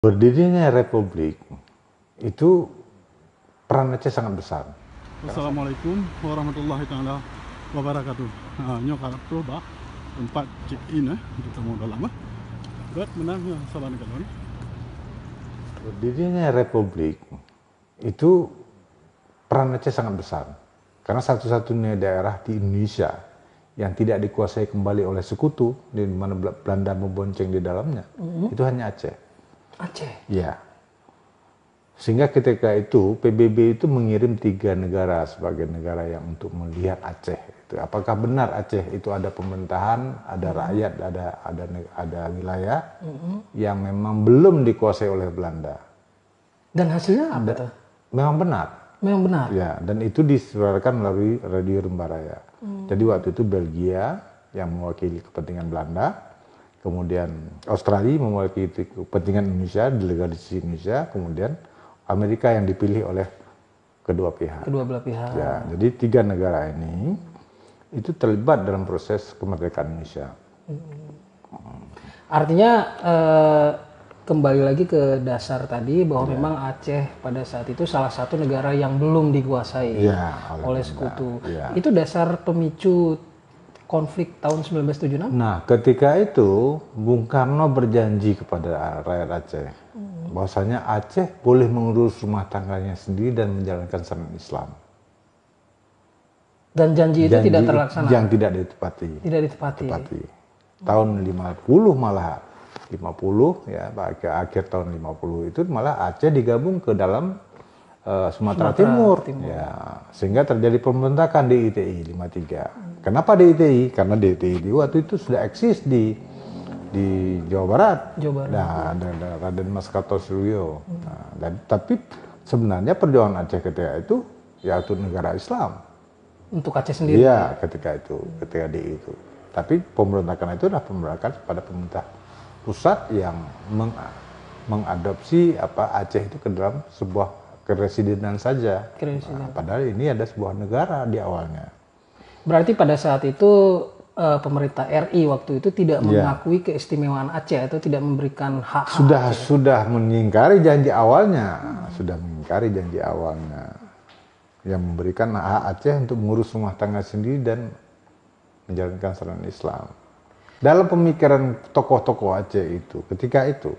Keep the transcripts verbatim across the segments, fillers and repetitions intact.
Berdirinya republik itu peran Aceh sangat besar. Assalamualaikum warahmatullahi taala wabarakatuh. Ha, nyoe ka troh bak tempat check in, eh, untuk tamu dalam, eh. Buat menang, ya, saban kalon. Berdirinya republik itu peran Aceh sangat besar. Karena satu-satunya daerah di Indonesia yang tidak dikuasai kembali oleh sekutu, di mana Bel-, Belanda membonceng di dalamnya, itu hanya Aceh. Aceh? Ya. Sehingga ketika itu, P B B itu mengirim tiga negara sebagai negara yang untuk melihat Aceh. Itu, apakah benar Aceh itu ada pemerintahan, ada rakyat, ada, ada neg-, ada wilayah yang memang belum dikuasai oleh Belanda? Dan hasilnya apa Da-, tuh? Memang benar. Memang benar? Ya, dan itu disiarkan melalui Radio Rimba Raya. Jadi waktu itu Belgia yang mewakili kepentingan Belanda, kemudian Australia mewakili kepentingan Indonesia, delegasi Indonesia, kemudian Amerika yang dipilih oleh kedua pihak. Kedua belah pihak. Ya, jadi tiga negara ini itu terlibat dalam proses kemerdekaan Indonesia. Artinya, eh, kembali lagi ke dasar tadi, bahwa memang Aceh pada saat itu salah satu negara yang belum dikuasai Ya, oleh oleh Belanda. sekutu. Ya. Itu dasar pemicu konflik tahun sembilan belas tujuh enam? Nah, ketika itu Bung Karno berjanji kepada rakyat Aceh bahwasanya Aceh boleh mengurus rumah tangganya sendiri dan menjalankan syariat Islam. Dan janji itu Janji tidak terlaksana? Yang tidak ditepati. Tidak ditepati. Tepati. Tahun lima puluh malah, lima puluh ya, akhir, akhir tahun lima puluh itu malah Aceh digabung ke dalam eh, Sumatera, Sumatera Timur. Timur. Ya, sehingga terjadi pemberontakan di I T I lima tiga. Kenapa di I T I? Karena di I T I di waktu itu sudah eksis di di Jawa Barat. Jawa Barat. Nah, ada, ada Raden Mas Kartosuwiryo. Nah, dan tapi sebenarnya perjuangan Aceh ketika itu ya untuk negara Islam. Untuk Aceh sendiri? Iya, ketika itu, ketika di itu. Tapi pemberontakan itu adalah pemberontakan pada pemerintah pusat yang meng- mengadopsi apa Aceh itu ke dalam sebuah keresidenan saja. Keresidenan. Nah, padahal ini ada sebuah negara di awalnya. Berarti pada saat itu, eh, pemerintah R I waktu itu tidak Iya. mengakui keistimewaan Aceh atau tidak memberikan hak-hak Sudah Aceh. Sudah mengingkari janji awalnya, sudah mengingkari janji awalnya yang memberikan hak Aceh untuk mengurus rumah tangga sendiri dan menjalankan syariat Islam. Dalam pemikiran tokoh-tokoh Aceh itu, ketika itu,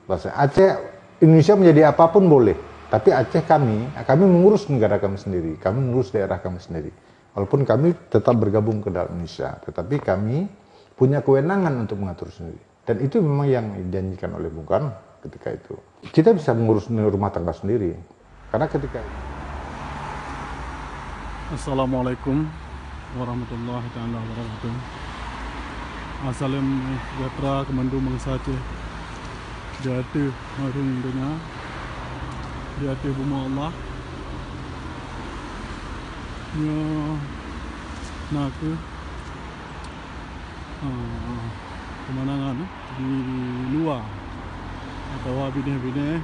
bahasa Aceh, Indonesia menjadi apapun boleh, tapi Aceh kami, kami mengurus negara kami sendiri, kami mengurus daerah kami sendiri. Walaupun kami tetap bergabung ke dalam Indonesia, tetapi kami punya kewenangan untuk mengatur sendiri. Dan itu memang yang dijanjikan oleh Bung Karno ketika itu. Kita bisa mengurus rumah tangga sendiri. Karena ketika Assalamualaikum warahmatullahi taala wabarakatuh. Salam sejahtera keu mandum bansa Aceh di ateueh hareueng donya, di ateueh bumoe Allah. Nyoe nakeuh ah, pemandangan, eh, di luwa atawa binéh-binéh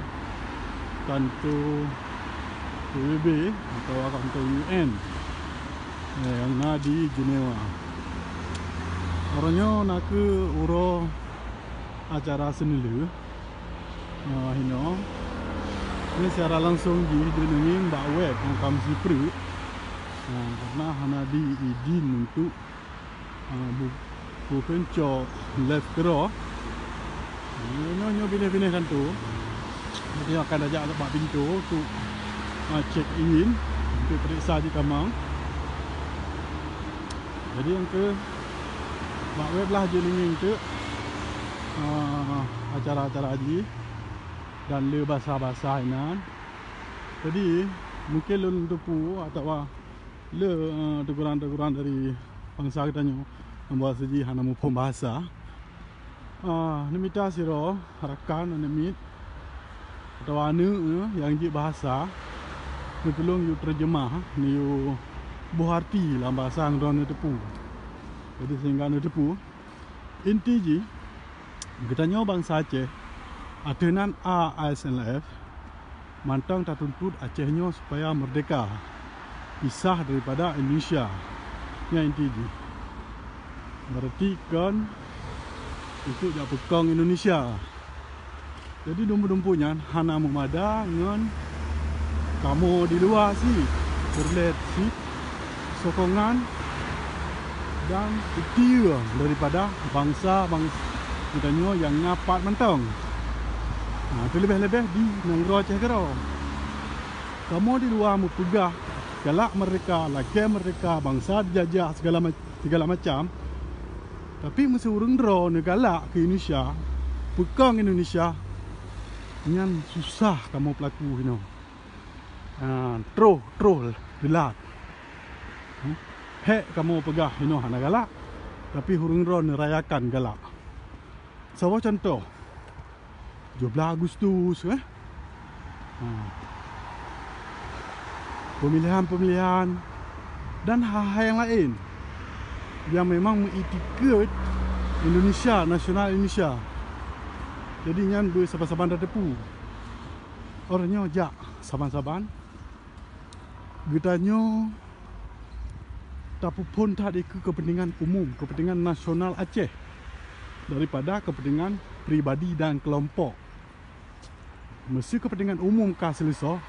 kanto P B B atawa kanto U N, eh, nyang na di Jenewa. Uroe nyoe nakeuh uroe acara seuneulheueh, eh, hinoe. Nyoe siaran langsong jih deungoe bak web nyang ka meusipreuk, eh, karena hana diidin untuk ah, bu-, bukon cok live keudroe. Nyoe, nyoe, nyoe binéh-binéh kanto. Jadi akan tajak bak pintoe untuk, ah, check in, untuk peuriksa jih kamar. Jadi nyang keu bak web lah jeungieng teuk, ah, acara-acara jih dan le basa-basa inan. Jadi mungkin lôn teupeu atawa le, eh, teguran-teguran dari bansa geutanyoe nyang bahasa jih hana muphom bahasa. Ah, neumita sidroe rakan aneuk miet atawa aneuk, eh, nyang jeuet bahasa, neutulông yue terjemah, neuyue boh arti lam bahasa nyang droeneuh teupeu. Jadi sehingga neuteupeu, inti jih, geutanyoe bansa Aceh, ateueh nan A S N L F, mantong tatuntut Aceh nyoe supaya meurdeka, pisah daripada Indonesia. Nyan inti jih. Berarti kon untuk jak peukong Indonesia. Jadi dumpeue-dumpeue nyan hana meumada ngon kamoe di luwa sit, peureulée sit sokongan dan ikhtiar daripada bansa-bansa geutanyoe nyang na pat mantong. Nah, teuleubeh-leubeh di nanggroe Aceh keudroe. Kamoe di luwa meupeugah galak meurdeka, lakée meurdeka, bansa dijajah segala ma-, segala macam. Tapi meuseu ureuëng droe neugalak keu Indonesia, peukong Indonesia, nyan susah kamoe peulaku hinoe. Ha, troh, troh teulat. Hmm? Hék kamoe peugah hinoe hana galak, tapi ureuëng droe neurayakan galak. Saboh cuntoh, tujoh blaih Agustus, eh? Ha. Pemilihan-pemilihan dan hal-hal nyang laén nyang memang meuitikeuet Indonesia, nasional Indonesia. Jadi nyan beusaban-saban tateupeue. Uroe nyoe jak saban-saban geutanyoe tapeuphon that dikeue keupeuntengan umum, keupeuntengan nasional Aceh daripada keupeuntengan pribadi dan keulompok. Meuseu keupeuntengan umum ka seuleusoe,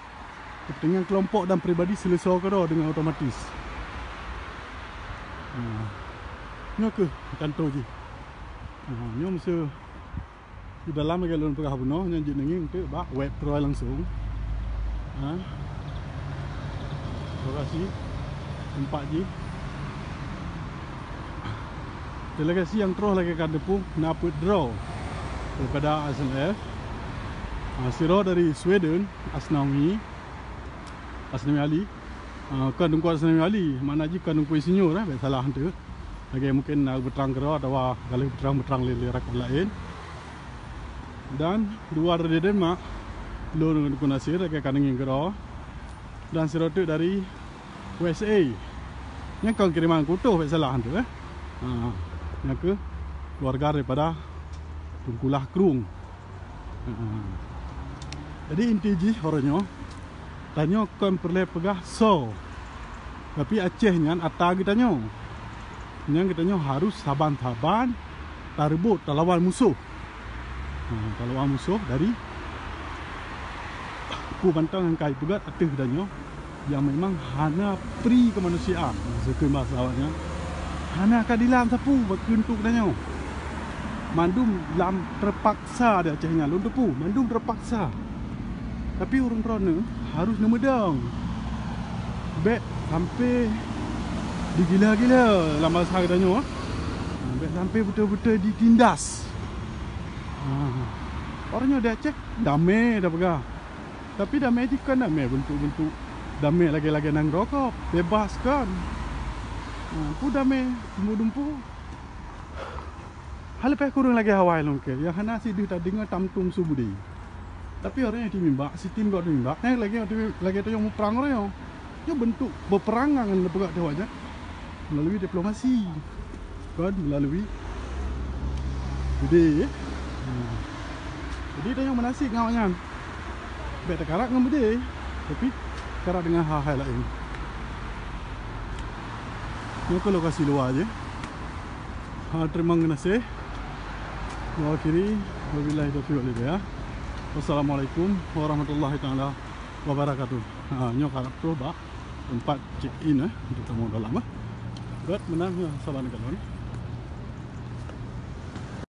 keupeuntengan keulompok dan pribadi seuleusoe keudroe deungon otomatis. Ha, nyoe kheueh kantô jih. Ha, nyoe meuseu Di dalam lagée lôn peugah bunoe nyan jeuet neungieng teuk bak web troh langsung. Ha. Lokasi teumpat jih. Delegasi nyang troh lagée ka teupeue na peuet droe daripada A S N F. Ha, sidroe dari Sweden, Asnawi. Asnawi Ali. Ah, kon Teungku Asnawi Ali, makna jih kon Teungku Insinyur, eh, bék salah teuk. Lagée mungken na beutrang keudroe atawa galeh beutrang-beutrang lé, lé rakan laén. Dan dua dari Denmark, lôn ngon Teungku Nasir lagée ka neungieng keudroe. Dan sidroe teuk dari U S A. Nyang kon kiriman kutoh bék salah teuk, eh. Ha, nyang keu keluarga daripada Teungku Lah Krueng. Ha. Jadi inti jih uroe nyoe, tanyoe kon peureulée peugah soe, tapi Aceh nyan ata geutanyoe. Nyan geutanyoe harôh saban-saban tareubot, talawan musoh. Ha, talawan musoh dari peue mantong nyang ka jipeugét ateueh geutanyoe. Nyang memang hana pri keumanusiaan, seukheun basa awaknyan. Hana keuadilan sapeue bak keu untuk geutanyoe. Mandum lam teupaksa di Aceh nyan, lôn teupeue, mandum teupaksa. Tapi ureuëng droeneuh harôh neumeudong. Bék sampai digila-gila lam basa geutanyoe. Bék sampai beutôi-beutôi ditindas. Ha. Uroe nyoe di Aceh damé tapeugah. Tapi damé jih kon damé beuntuk-beuntuk damé lagée-lagée nanggroe gob, bebas kon. Ha, peue damé dumpeue-dumpeue. Hana leupah kureueng lagée awai lôn keu, nyang hana sideh tadeungoe tamtum su beudé. Tapi uroe nyoe timimbak, sitim gob timimbak, eh, lagée, lagée tanyoe muprang uroe nyoe. Nyoe beuntuk peupeurangan nyang neupeugah teuh awaknyan meulalu diplomasi. Kon meulalu beudé, ya. Hmm. Jadi tanyoe meunasib ngon awaknyan. Bék teukarat ngon beudé, tapi karat deungon hal-hal laén. Nyoe keuh lokasi luwa jih. Ha, teurimong geunaséh. Mengakhiri, wabillahi taufiq wal hidayah. Wassalamualaikum warahmatullahi taala wabarakatuh. Ha, nyoe ka rab troh bak teumpat check in, eh, untuk tamu dalam, eh. Buet meunan, ya, salam kalon.